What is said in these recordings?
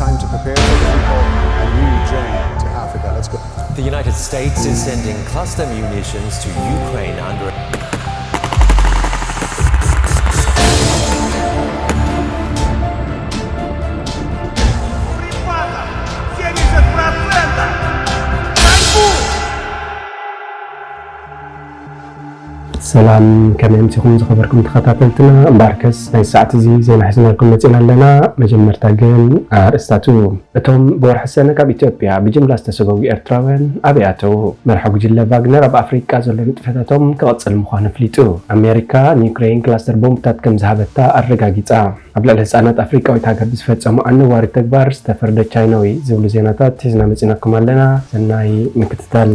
Time to prepare for the people and new journey to Africa. Let's go. The United States is sending cluster munitions to Ukraine under ሰላም፣ ከመይ ኣምሲኹም ዝኸበርኩም ተኸታተልትና? እምበኣርከስ ናይ ሰዓት እዚ ዜና ሒዝናልኩም መጺና ኣለና። መጀመርታ ግን ኣርእስታቱ። እቶም ብወርሒ ሰነ ካብ ኢትዮጵያ ብጅምላ ዝተሰጎጉ ኤርትራውያን ኣበይ ኣተዉ? መርሒ ጉጅለ ቫግነር ኣብ ኣፍሪቃ ዘሎ ንጥፈታቶም ክቕጽል ምዃኑ ኣፍሊጡ። ኣሜሪካ ንዩክሬን ክላስተር ቦምብታት ከም ዝሃበታ ኣረጋጊጻ። ኣብ ልዕሊ ህጻናት ኣፍሪቃዊት ሃገር ብዝፈጸሞ ኣነዋሪ ተግባር ዝተፈርደ ቻይናዊ ዝብሉ ዜናታት ሒዝና መጺናኩም ኣለና። ሰናይ ምክትታል።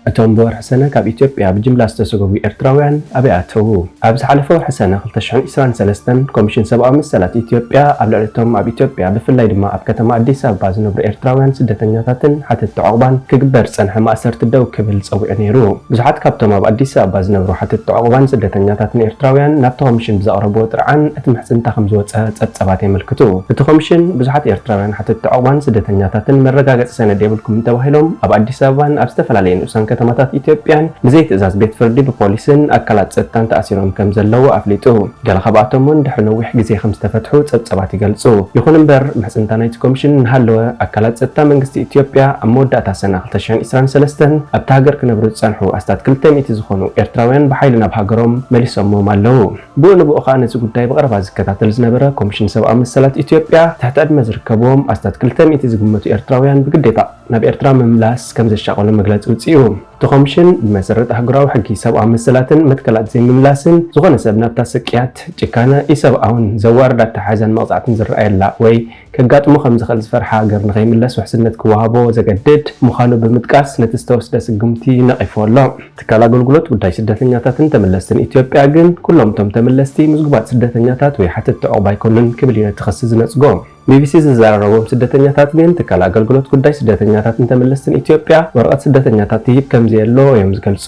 እቶም ብወርሒ ሰነ ካብ ኢትዮጵያ ብጅምላ ዝተሰጎጉ ኤርትራውያን ኣበይ ኣተዉ? ኣብ ዝሓለፈ ወርሒ ሰነ ክልተ ሽሕን ዕስራን ሰለስተን ኮሚሽን ሰብኣዊ መሰላት ኢትዮጵያ ኣብ ልዕሊ እቶም ኣብ ኢትዮጵያ ብፍላይ ድማ ኣብ ከተማ ኣዲስ ኣበባ ዝነብሩ ኤርትራውያን ስደተኛታትን ሓተትቲ ዑቕባን ክግበር ዝጸንሐ ማእሰርቲ ደው ክብል ጸዊዑ ነይሩ። ብዙሓት ካብቶም ኣብ ኣዲስ ኣበባ ዝነብሩ ሓተትቲ ዑቕባን ስደተኛታትን ኤርትራውያን ናብቲ ኮሚሽን ብዘቕረብዎ ጥርዓን እቲ ምሕጽንታ ከም ዝወጸ ጸብጸባት የመልክቱ። እቲ ኮሚሽን ብዙሓት ኤርትራውያን ሓተትቲ ዑቕባን ስደተኛታትን መረጋገጺ ሰነድ የብልኩምን ተባሂሎም ኣብ ኣዲስ ኣበባን ኣብ ዝተፈላለየ ንኡሳን ከተማታት ኢትዮጵያን ብዘይ ትእዛዝ ቤት ፍርዲ ብፖሊስን ኣካላት ጸጥታን ተኣሲሮም ከም ዘለዉ ኣፍሊጡ። ገለ ካብኣቶም እውን ድሕሪ ነዊሕ ግዜ ከም ዝተፈትሑ ጸብጸባት ይገልጹ። ይኹን እምበር ምሕጽንታ ናይቲ ኮሚሽን እናሃለወ ኣካላት ጸጥታ መንግስቲ ኢትዮጵያ ኣብ መወዳእታ ሰነ ክልተ ሽሕን ዕስራን ሰለስተን ኣብታ ሃገር ክነብሩ ዝጸንሑ ኣስታት ክልተ ሚእቲ ዝኾኑ ኤርትራውያን ብሓይሊ ናብ ሃገሮም መሊሶሞም ኣለዉ። ብኡ ንብኡ ከኣ ነዚ ጉዳይ ብቐረባ ዝከታተል ዝነበረ ኮሚሽን ሰብኣዊ መሰላት ኢትዮጵያ ትሕቲ ዕድመ ዝርከብዎም ኣስታት ክልተ ሚእቲ ዝግመቱ ኤርትራውያን ብግዴታ ናብ ኤርትራ ምምላስ ከም ዘሻቐሎ መግለጺ ውጽኡ። እቲ ኮሚሽን ብመሰረት ኣህጉራዊ ሕጊ ሰብኣዊ መሰላትን መትከላት ዘይምምላስን ዝኾነ ሰብ ናብታ ስቅያት፣ ጭካነ፣ ኢሰብኣውን ዘዋርድ ኣተሓሕዛን መቕጻዕትን ዝረኣየላ ወይ ከጋጥሞ ከም ዝኽእል ዝፈርሓ ሃገር ንኸይምለስ ውሕስነት ክወሃቦ ዘገድድ ምዃኑ ብምጥቃስ ነቲ ዝተወስደ ስጉምቲ ነቒፉ ኣሎ። ትካል ኣገልግሎት ጉዳይ ስደተኛታትን ተመለስትን ኢትዮጵያ ግን ኩሎም እቶም ተመለስቲ ምዝጉባት ስደተኛታት ወይ ሓተትቲ ዑቕባ ኣይኮኑን ክብል እዩ ነቲ ክሲ ዝነጽጎ። ቢቢሲ ዝዘራረቦም ስደተኛታት ግን ትካል ኣገልግሎት ጉዳይ ስደተኛታትን ተመለስትን ኢትዮጵያ ወረቐት ስደተኛታት ይህብ ከም ዘየሎ እዮም ዝገልጹ።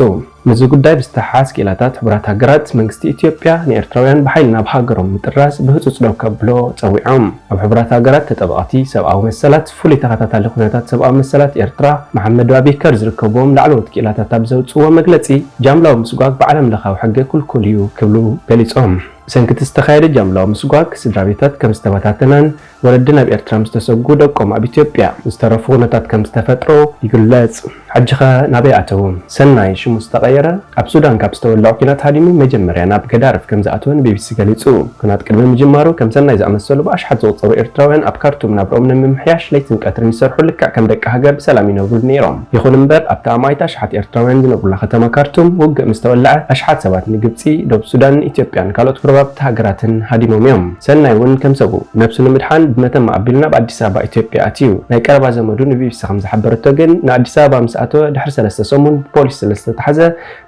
ምስዚ ጉዳይ ብዝተሓሓዝ ክኢላታት ሕቡራት ሃገራት መንግስቲ ኢትዮጵያ ንኤርትራውያን ብሓይሊ ናብ ሃገሮም ምጥራዝ ብህጹጽ ደው ከብሎ ጸዊዖም። ኣብ ሕቡራት ሃገራት ተጠበቕቲ ሰብኣዊ መሰላት ፍሉይ ተኸታታሊ ኩነታት ሰብኣዊ መሰላት ኤርትራ መሓመድ ባቢከር ዝርከብዎም ላዕለዎት ክኢላታት ኣብ ዘውጽእዎ መግለጺ ጃምላዊ ምስጓግ ብዓለም ለኻዊ ሕጊ ክልኩል እዩ ክብሉ ገሊጾም። ብሰንኪ እቲ ዝተኻየደ ጃምላዊ ምስጓግ ስድራ ቤታት ከም ዝተበታተናን ወለዲ ናብ ኤርትራ ምስ ተሰጉ ደቆም ኣብ ኢትዮጵያ ዝተረፉ ኩነታት ከም ዝተፈጥሮ ይግለጽ። ሕጂኸ ናበይ ኣተዉ? ሰናይ ሽሙ ዝተቐየረ ኣብ ሱዳን ካብ ዝተወልዐ ኲናት ሃዲሙ መጀመርያ ናብ ገዳርፍ ከም ዝኣተወ ንቢቢሲ ገሊጹ። ኲናት ቅድሚ ምጅማሩ ከም ሰናይ ዝኣመሰሉ ብኣሽሓት ዝቑጸሩ ኤርትራውያን ኣብ ካርቱም ናብርኦም ንምምሕያሽ ለይትን ቀትርን ይሰርሑ፣ ልክዕ ከም ደቂ ሃገር ብሰላም ይነብሩ ነይሮም። ይኹን እምበር ኣብቲ ኣማኢት ኣሽሓት ኤርትራውያን ዝነብሩላ ከተማ ካርቱም ውግእ ምስ ተወልዐ ኣሽሓት ሰባት ንግብጺ፣ ደቡብ ሱዳን፣ ኢትዮጵያን ካልኦት ጎረባብቲ ሃገራትን ሃዲሞም እዮም። ሰናይ እውን ከም ሰብኡ ነብሱ ንምድሓን ብመተማ ኣቢሉ ናብ ኣዲስ ኣበባ ኢትዮጵያ ኣትዩ። ናይ ቀረባ ዘመዱ ንቢቢሲ ከም ዝሓበረቶ ግን ንኣዲስ ኣበባ ምስ ኣተወ ድሕሪ ሰለስተ ሰሙን ብፖሊስ ስለ ዝተታሕዘ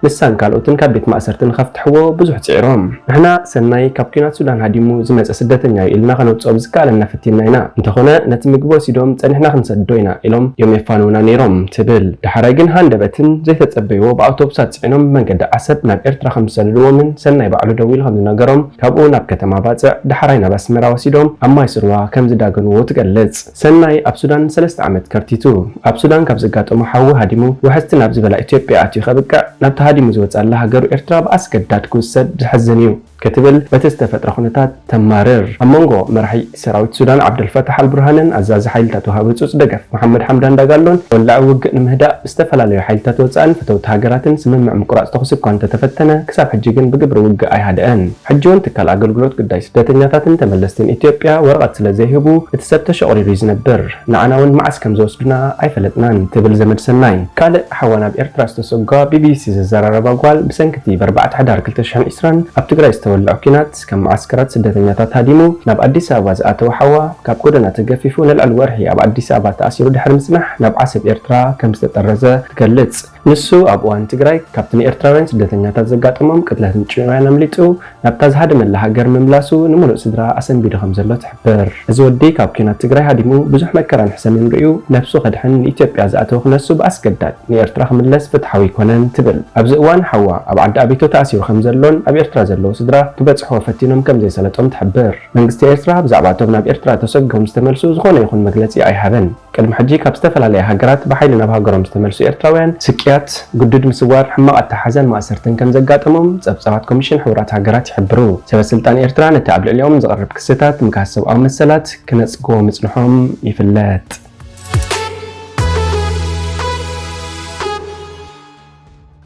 ንሳን ካልኦትን ካብ ቤት ማእሰርቲ ንኸፍትሕዎ ብዙሕ ጽዒሮም። ንሕና ሰናይ ካብ ኲናት ሱዳን ሃዲሙ ዝመጸ ስደተኛ እዩ ኢልና ከነውጽኦ ብዝከኣለና ፈቲንና ኢና። እንተኾነ ነቲ ምግቢ ወሲዶም ጸኒሕና ክንሰድዶ ኢና ኢሎም እዮም የፋንዉና ነይሮም ትብል። ዳሕራይ ግን ሃንደበትን ዘይተጸበይዎ ብኣውቶቡሳት ጽዒኖም ብመንገዲ ዓሰብ ናብ ኤርትራ ከም ዝሰድድዎምን ሰናይ ባዕሉ ደዊሉ ከም ዝነገሮም ካብኡ ናብ ከተማ ባጽዕ ዳሕራይ ናብ ኣስመራ ወሲዶም ኣብ ማይ ስርዋ ከም ዝዳገንዎ ትገልጽ። ሰናይ ኣብ ሱዳን ሰለስተ ዓመት ከርቲቱ። ኣብ ሱዳን ካብ ዘጋጠሞ ሓዊ ሃዲሙ ውሕስቲ ናብ ዝበላ ኢትዮጵያ ኣትዩ ከብቅዕ ናብታ ሃዲሙ ዝወጽኣላ ሃገሩ ኤርትራ ብኣስገዳድ ክውሰድ ዘሕዝን እዩ ክትብል በቲ ዝተፈጥረ ኩነታት ተማርር። ኣብ መንጎ መራሒ ሰራዊት ሱዳን ዓብደልፈታሕ ኣልቡርሃንን ኣዛዚ ሓይልታት ወሃቢ ህጹጽ ደገፍ መሓመድ ሓምዳን ዳጋሎን ወላዒ ውግእ ንምህዳእ ብዝተፈላለዩ ሓይልታት ወጻእን ፈተውቲ ሃገራትን ስምምዕ ምቁራጽ ተኹሲ እኳ እንተተፈተነ ክሳብ ሕጂ ግን ብግብሪ ውግእ ኣይሃደአን። ሕጂ እውን ትካል ኣገልግሎት ጉዳይ ስደተኛታትን ተመለስትን ኢትዮጵያ ወረቐት ስለ ዘይህቡ እቲ ሰብ ተሸቑሪሩ እዩ ዝነብር። ንዓና እውን መዓስ ከም ዝወስዱና ኣይፈለጥናን ትብል ዘመድ ሰናይ። ካልእ ሓዋ ናብ ኤርትራ ዝተሰጓ ቢቢሲ ዘዘራረባ ጓል ብሰንኪ እቲ ብኣርባዕተ ሕዳር ክልተ ሽሕን ዕስራን ኣብ ትግራይ ዝተወልዐ ኲናት ከም መዓስከራት ስደተኛታት ሃዲሙ ናብ ኣዲስ ኣበባ ዝኣተወ ሓዋ ካብ ጎደና ተገፊፉ ንልዕሊ ወርሒ ኣብ ኣዲስ ኣበባ ተኣሲሩ ድሕሪ ምጽናሕ ናብ ዓሰብ ኤርትራ ከም ዝተጠረዘ ትገልጽ። ንሱ ኣብ እዋን ትግራይ ካብቲ ንኤርትራውያን ስደተኛታት ዘጋጠሞም ቅትለትን ጭውያን ኣምሊጡ ናብታ ዝሃደመላ ሃገር ምምላሱ ንምሉእ ስድራ ኣሰንቢዱ ከም ዘሎ ትሕብር። እዚ ወዲ ካብ ኲናት ትግራይ ሃዲሙ ብዙሕ መከራን ሕሰምን ርእዩ ነብሱ ከድሕን ንኢትዮጵያ ዝኣተወ ክነሱ ብኣስገዳድ ንኤርትራ ክምለስ ፍትሓዊ ኣይኮነን ትብል። ኣብዚ እዋን ሓዋ ኣብ ዓዲ ኣቤቶ ተኣሲሩ ከም ዘሎን ኣብ ኤርትራ ዘለዉ ስድራ ኤርትራ ክበጽሕዎ ፈቲኖም ከም ዘይሰለጦም ትሕብር። መንግስቲ ኤርትራ ብዛዕባ እቶም ናብ ኤርትራ ተሰጎም ዝተመልሱ ዝኾነ ይኹን መግለጺ ኣይሃበን። ቅድሚ ሕጂ ካብ ዝተፈላለያ ሃገራት ብሓይሊ ናብ ሃገሮም ዝተመልሱ ኤርትራውያን ስቅያት፣ ግዱድ ምስዋር፣ ሕማቕ ኣተሓሕዛን ማእሰርትን ከም ዘጋጠሞም ጸብጻባት ኮሚሽን ሕቡራት ሃገራት ይሕብሩ። ሰበ ስልጣን ኤርትራ ነቲ ኣብ ልዕሊኦም ዝቐርብ ክስታት ምክሃስ ሰብኣዊ መሰላት ክነጽግዎ ምጽንሖም ይፍለጥ።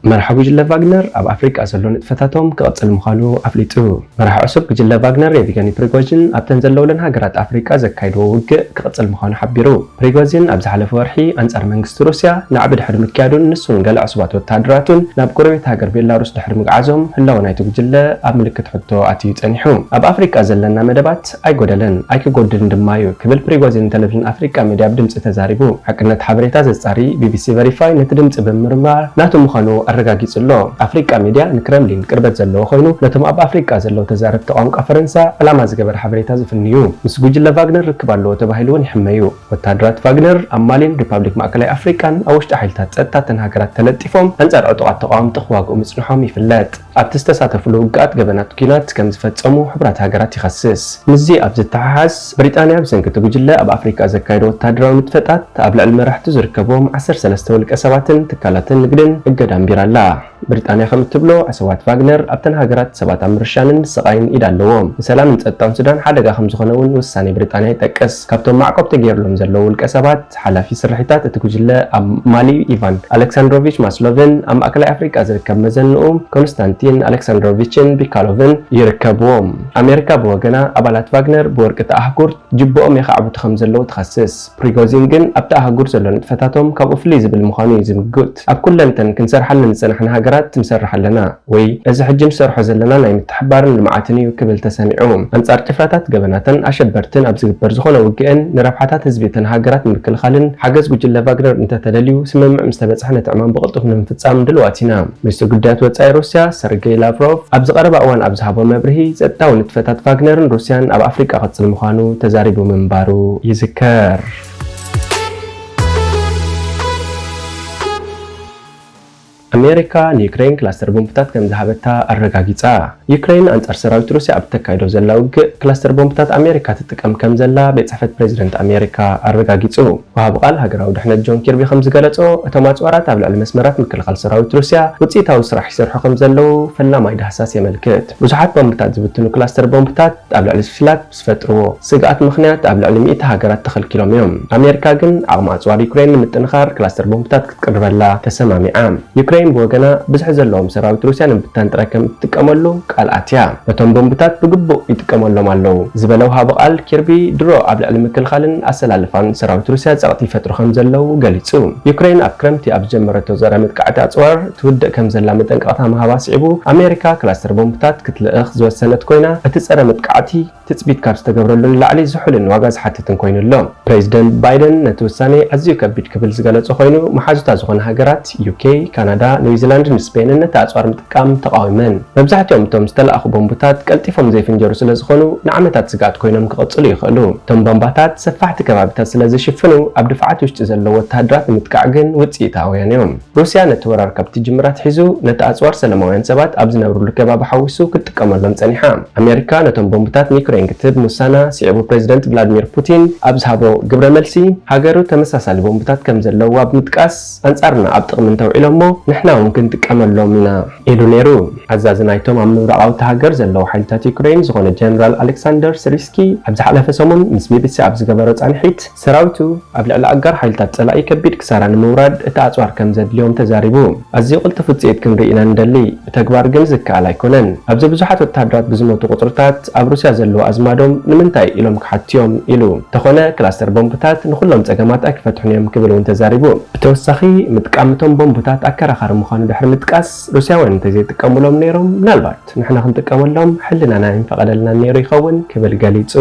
መርሓ ጉጅለ ቫግነር ኣብ ኣፍሪቃ ዘሎ ንጥፈታቶም ክቕጽል ምዃኑ ኣፍሊጡ። መራሒ ዕሱብ ጉጅለ ቫግነር የቪገኒ ፕሪጎጅን ኣብተን ዘለውለን ሃገራት ኣፍሪቃ ዘካይድዎ ውግእ ክቕጽል ምዃኑ ሓቢሩ። ፕሪጎጅን ኣብ ዝሓለፈ ወርሒ ኣንጻር መንግስቲ ሩስያ ናዕቢ ድሕሪ ምክያዱን ንሱን ገለ ዕሱባት ወተሃደራቱን ናብ ጎረቤት ሃገር ቤላሩስ ድሕሪ ምግዓዞም ህላወ ናይቲ ጉጅለ ኣብ ምልክት ሕቶ ኣትዩ ጸኒሑ። ኣብ ኣፍሪቃ ዘለና መደባት ኣይጎደለን፣ ኣይክጎድልን ድማ እዩ ክብል ፕሪጎጅን ንቴሌቪዥን ኣፍሪቃ ሚድያ ብድምጺ ተዛሪቡ። ሓቅነት ሓበሬታ ዘጻሪ ቢቢሲ ቨሪፋይ ነቲ ድምጺ ብምርማር ናቱ ምዃኑ ኣረጋጊጹ ኣሎ። ኣፍሪቃ ሚድያ ንክረምሊን ቅርበት ዘለዎ ኮይኑ ነቶም ኣብ ኣፍሪቃ ዘለዉ ተዛረብቲ ቋንቋ ፈረንሳ ዕላማ ዝገበረ ሓበሬታ ዝፍንዩ። ምስ ጉጅለ ቫግነር ርክብ ኣለዎ ተባሂሉ እውን ይሕመዩ። ወተሃደራት ቫግነር ኣብ ማሊን ሪፓብሊክ ማእከላይ ኣፍሪቃን ኣብ ውሽጢ ሓይልታት ጸጥታ እተን ሃገራት ተለጢፎም ኣንጻር ዕጡቓት ተቓወምቲ ክዋግኡ ምጽንሖም ይፍለጥ። ኣብቲ ዝተሳተፍሉ ውግኣት ገበናት ኲናት ከም ዝፈጸሙ ሕቡራት ሃገራት ይኸስስ። ምስዚ ኣብ ዝተሓሓዝ፣ ብሪጣንያ ብሰንኪ እቲ ጉጅለ ኣብ ኣፍሪቃ ዘካየዶ ወተሃደራዊ ንጥፈታት ኣብ ልዕሊ መራሕቱ ዝርከብዎም ዓሰርተ ሰለስተ ውልቀ ሰባትን ትካላትን ንግድን እገዳ ኣንቢራ ኣላ። ብሪጣንያ ከም እትብሎ፣ ዕሰባት ቫግነር ኣብተን ሃገራት ሰባት ኣብ ምርሻንን ምስቓይን ኢድ ኣለዎም። ንሰላምን ጸጥታን ሱዳን ሓደጋ ከም ዝኾነ እውን ውሳኔ ብሪጣንያ ይጠቅስ። ካብቶም ማዕቆብ ተገይርሎም ዘለዉ ውልቀ ሰባት፣ ሓላፊ ስርሒታት እቲ ጉጅለ ኣብ ማሊ ኢቫን ኣሌክሳንድሮቪች ማስሎቭን ኣብ ማእከላይ ኣፍሪቃ ዝርከብ መዘንኡ ኮንስታንቲን ኣሌክሳንድሮቪችን ቢካሎቭን ይርከብዎም። ኣሜሪካ ብወገና ኣባላት ቫግነር ብወርቂ እታ ኣህጉር ጅብኦም የኻዕብቱ ከም ዘለዉ ትኸስስ። ፕሪጎዚን ግን ኣብታ ኣህጉር ዘሎ ንጥፈታቶም ካብኡ ፍልይ ዝብል ምዃኑ እዩ ዝምጉት። ኣብ ኩለንተን ክንሰርሓለን ዝጸናሕና ሃገራት ንሰርሕ ኣለና ወይ እዚ ሕጂ ንሰርሖ ዘለና ናይ ምትሕብባርን ልምዓትን እዩ ክብል ተሰሚዑ። ኣንጻር ጭፍራታት ገበናትን ኣሸበርትን ኣብ ዝግበር ዝኾነ ውግእን ንረብሓታት ህዝቢ እተን ሃገራት ንምክልኻልን ሓገዝ ጉጅለ ቫግነር እንተተደልዩ ስምምዕ ምስ ተበጽሐ ነቲ ዕማም ብቕልጡፍ ንምፍጻም ድልዋት ኢና። ሚኒስትር ጉዳያት ወጻኢ ሩስያ ሰርጌይ ላቭሮቭ ኣብዚ ቀረባ እዋን ኣብ ዝሃቦ መብርሂ ጸጥታዊ ንጥፈታት ቫግነርን ሩስያን ኣብ ኣፍሪቃ ክቕጽል ምዃኑ ተዛሪቡ ምንባሩ ይዝከር። ኣሜሪካ ንዩክሬን ክላስተር ቦምብታት ከም ዝሃበታ ኣረጋጊጻ። ዩክሬን ኣንጻር ሰራዊት ሩስያ ኣብ እተካይዶ ዘላ ውግእ ክላስተር ቦምብታት ኣሜሪካ ትጥቀም ከም ዘላ ቤት ጽሕፈት ፕሬዚደንት ኣሜሪካ ኣረጋጊጹ። ወሃቢ ቃል ሃገራዊ ድሕነት ጆን ኪርቢ ከም ዝገለጾ፣ እቶም ኣጽዋራት ኣብ ልዕሊ መስመራት ምክልኻል ሰራዊት ሩስያ ውጽኢታዊ ስራሕ ይሰርሑ ከም ዘለዉ ፈላማይ ዳህሳስ የመልክት። ብዙሓት ቦምብታት ዝብትኑ ክላስተር ቦምብታት ኣብ ልዕሊ ስቪላት ብዝፈጥርዎ ስግኣት ምኽንያት ኣብ ልዕሊ ሚእቲ ሃገራት ተኸልኪሎም እዮም። ኣሜሪካ ግን ዓቕሚ ኣጽዋር ዩክሬን ንምጥንኻር ክላስተር ቦምብታት ክትቅርበላ ተሰማሚዓ። ዩክሬን ብወገና ብዝሒ ዘለዎም ሰራዊት ሩስያ ንምብታን ጥራይ ከም እትጥቀመሉ ቃል ኣትያ። ነቶም ቦምብታት ብግቡእ ይጥቀመሎም ኣለዉ ዝበለ ወሃቢ ቃል ኪርቢ፣ ድሮ ኣብ ልዕሊ ምክልኻልን ኣሰላልፋን ሰራዊት ሩስያ ጸቕጢ ይፈጥሩ ከም ዘለዉ ገሊጹ። ዩክሬን ኣብ ክረምቲ ኣብ ዝጀመረቶ ጸረ መጥቃዕቲ ኣጽዋር ትውድእ ከም ዘላ መጠንቀቕታ ምሃባ ስዒቡ፣ ኣሜሪካ ክላስተር ቦምብታት ክትልእኽ ዝወሰነት ኮይና፣ እቲ ጸረ መጥቃዕቲ ትጽቢት ካብ ዝተገብረሉ ንላዕሊ ዝሑልን ዋጋ ዝሓትትን ኮይኑ ኣሎ። ፕሬዚደንት ባይደን ነቲ ውሳኔ ኣዝዩ ከቢድ ክብል ዝገለጾ ኮይኑ፣ መሓዙታ ዝኾና ሃገራት ዩኬ፣ ካናዳ፣ ኒውዚላንድን ስፔንን ነቲ ኣጽዋር ምጥቃም ተቓዊመን። መብዛሕትኦም እቶም ዝተላእኹ ቦምብታት ቀልጢፎም ዘይፍንጀሩ ስለ ዝኾኑ፣ ንዓመታት ስግኣት ኮይኖም ክቕጽሉ ይኽእሉ። እቶም ቦምባታት ሰፋሕቲ ከባቢታት ስለ ዝሽፍኑ፣ ኣብ ድፋዓት ውሽጢ ዘለዉ ወተሃደራት ንምጥቃዕ ግን ውጽኢታውያን እዮም። ሩስያ ነቲ ወራር ካብ ትጅምር ኣትሒዙ፣ ነቲ ኣጽዋር ሰላማውያን ሰባት ኣብ ዝነብሩሉ ከባቢ ሓዊሱ ክትጥቀመሎም ጸኒሓ። ኣሜሪካ ነቶም ቦምብታት ንዩክሬን ክትህብ ምውሳና ስዒቡ፣ ፕሬዚደንት ቭላድሚር ፑቲን ኣብ ዝሃቦ ግብረ መልሲ፣ ሃገሩ ተመሳሳሊ ቦምብታት ከም ዘለዋ ብምጥቃስ፣ ኣንጻርና ኣብ ጥቕሚ እንተውዒሎሞ፣ ንሕና እውን ክንጥቀመሎም ኢና ኢሉ ነይሩ። ኣዛዚ ናይቶም ኣብ ምብራቓዊ እታ ሃገር ዘለዉ ሓይልታት ዩክሬን ዝኾነ ጀነራል ኣሌክሳንደር ስሪስኪ፣ ኣብ ዝሓለፈ ሰሙን ምስ ቢቢሲ ኣብ ዝገበሮ ጻንሒት፣ ሰራዊቱ ኣብ ልዕሊ ኣጋር ሓይልታት ጸላኢ ከቢድ ክሳራ ንምውራድ እቲ ኣጽዋር ከም ዘድልዮም ተዛሪቡ። ኣዝዩ ቅልጡፍ ውጽኢት ክንርኢ ኢና ንደሊ፣ ብተግባር ግን ዝከኣል ኣይኮነን። ኣብዚ ብዙሓት ወተሃደራት ብዝሞቱ ቁጽርታት ኣብ ሩስያ ዘለዉ ኣዝማዶም ንምንታይ ኢሎም ክሓትዮም ኢሉ። እንተኾነ ክላስተር ቦምብታት ንኹሎም ጸገማት ኣይክፈትሑን እዮም ክብል እውን ተዛሪቡ። ብተወሳኺ ምጥቃም እቶም ቦምብታት ኣከራኻሪ ምዃኑ ድሕሪ ምጥቃስ፣ ሩስያውያን እንተዘይጥቀሙሎም ነይሮም ምናልባት ንሕና ክንጥቀመሎም ሕልናና ኣይምፈቐደልናን ነይሩ ይኸውን ክብል ገሊጹ።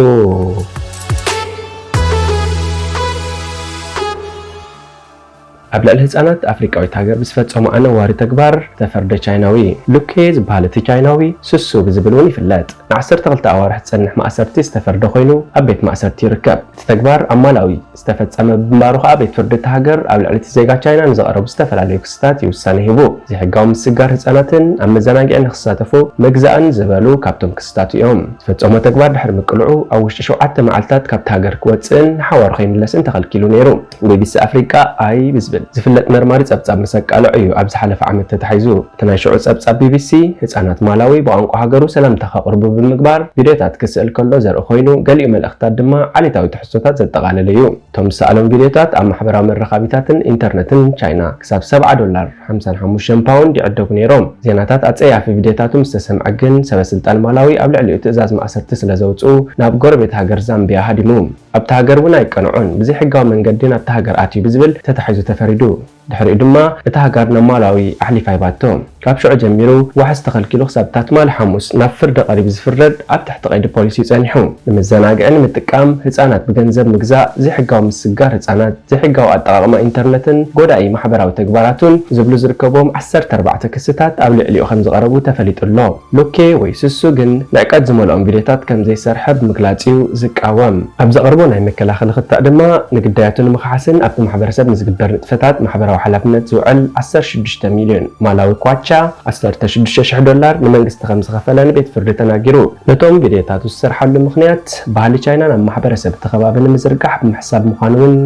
ኣብ ልዕሊ ህጻናት ኣፍሪቃዊት ሃገር ብዝፈጸሞ ኣነዋሪ ተግባር ዝተፈርደ ቻይናዊ። ሉኬ ዝበሃል እቲ ቻይናዊ ሱሱ ብዝብል እውን ይፍለጥ። ን12 ኣዋርሕ ዝጸንሕ ማእሰርቲ ዝተፈርደ ኮይኑ ኣብ ቤት ማእሰርቲ ይርከብ። እቲ ተግባር ኣብ ማላዊ ዝተፈጸመ ብምንባሩ ከኣ ቤት ፍርዲ እቲ ሃገር ኣብ ልዕሊ እቲ ዜጋ ቻይና ንዘቕረቡ ዝተፈላለዩ ክስታት እዩ ውሳነ ሂቡ። ዘይሕጋዊ ምስግጋር ህጻናትን ኣብ መዘናግዒ ንክሳተፉ ምግዛእን ዝበሉ ካብቶም ክስታቱ እዮም። ዝፈጸሞ ተግባር ድሕሪ ምቅልዑ ኣብ ውሽጢ ሸውዓተ መዓልታት ካብቲ ሃገር ክወጽእን ንሓዋሩ ከይምለስን ተኸልኪሉ ነይሩ። ቢቢሲ ኣፍሪቃ ኣይ ብዝብል ዝፍለጥ መርማሪ ጸብጻብ ምስ ኣቃልዑ እዩ ኣብ ዝሓለፈ ዓመት ተታሒዙ። እቲ ናይ ሽዑ ጸብጻብ ቢቢሲ ህጻናት ማላዊ ብቋንቋ ሃገሩ ሰላምታ ከቕርቡ ብምግባር ቪድዮታት ክስእል ከሎ ዘርኢ ኮይኑ፣ ገሊኡ መልእኽትታት ድማ ዓሌታዊ ትሕዝቶታት ዘጠቓለለ እዩ። እቶም ዝሰኣሎም ቪድዮታት ኣብ ማሕበራዊ መራኸቢታትን ኢንተርነትን ቻይና ክሳብ ሰብዓ ዶላር፣ ሓምሳን ሓሙሽተን ፓውንድ፣ ይዕደጉ ነይሮም። ዜናታት ኣጸያፊ ቪድዮታቱ ምስ ተሰምዐ ግን ሰበ ስልጣን ማላዊ ኣብ ልዕሊኡ ትእዛዝ ማእሰርቲ ስለ ዘውጽኡ ናብ ጎረቤት ሃገር ዛምቢያ ሃዲሙ። ኣብታ ሃገር እውን ኣይቀንዖን። ብዘይሕጋዊ መንገዲ ናብታ ሃገር ኣትዩ ብዝብል ተታሒዙ ተፈሪዱ። ድሕሪኡ ድማ እታ ሃገር ናብ ማላዊ ኣሕሊፋ ሂባቶ። ካብ ሽዑ ጀሚሩ ዋሕስ ተኸልኪሉ ክሳብ እታ ትማሊ ሓሙስ ናብ ፍርዲ ቀሪቡ ዝፍረድ ኣብ ትሕቲ ቀይዲ ፖሊስ እዩ ጸኒሑ። ንመዘናግዒ ንምጥቃም፣ ህጻናት ብገንዘብ ምግዛእ፣ ዘይሕጋዊ ምስግጋር ህጻናት፣ ዘይሕጋዊ ኣጠቓቕማ ኢንተርነትን ጎዳኢ ማሕበራዊ ተግባራቱን ዝብሉ ዝርከብዎም ዓሰርተ ኣርባዕተ ክስታት ኣብ ልዕሊኡ ከም ዝቐረቡ ተፈሊጡ ኣሎ። ሉኬ ወይ ሱሱ ግን ንዕቀት ዝመልኦም ቪድዮታት ከም ዘይሰርሐ ብምግላጽ እዩ ዝቃወም። ኣብ ዘቕርቦ ናይ መከላኸሊ ክትዕ ድማ ንግዳያቱ ንምኽሓስን ኣብቲ ማሕበረሰብ ንዝግበር ንጥፈታት ማሕበራዊ ሓላፍነት ዝውዕል ዓሰርተ ሽዱሽተ ሚልዮን ማላዊ ኳቻ፣ ዓሰርተ ሽዱሽተ ሽሕ ዶላር፣ ንመንግስቲ ከም ዝኸፈለ ንቤት ፍርዲ ተናጊሩ። ነቶም ቪድዮታቱ ዝሰርሓሉ ምኽንያት ባህሊ ቻይና ናብ ማሕበረሰብ እቲ ከባቢ ንምዝርጋሕ ብምሕሳብ ምዃኑ እውን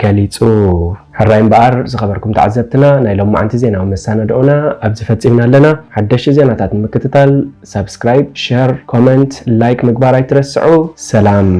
ገሊጹ። ሕራይ እምበኣር ዝኸበርኩም ተዓዘብትና፣ ናይ ሎማዓንቲ ዜናዊ መሰናድኦና ኣብዚ ፈጺምና ኣለና። ሓደሽቲ ዜናታት ንምክትታል ሳብስክራይብ፣ ሸር፣ ኮመንት፣ ላይክ ምግባር ኣይትረስዑ። ሰላም።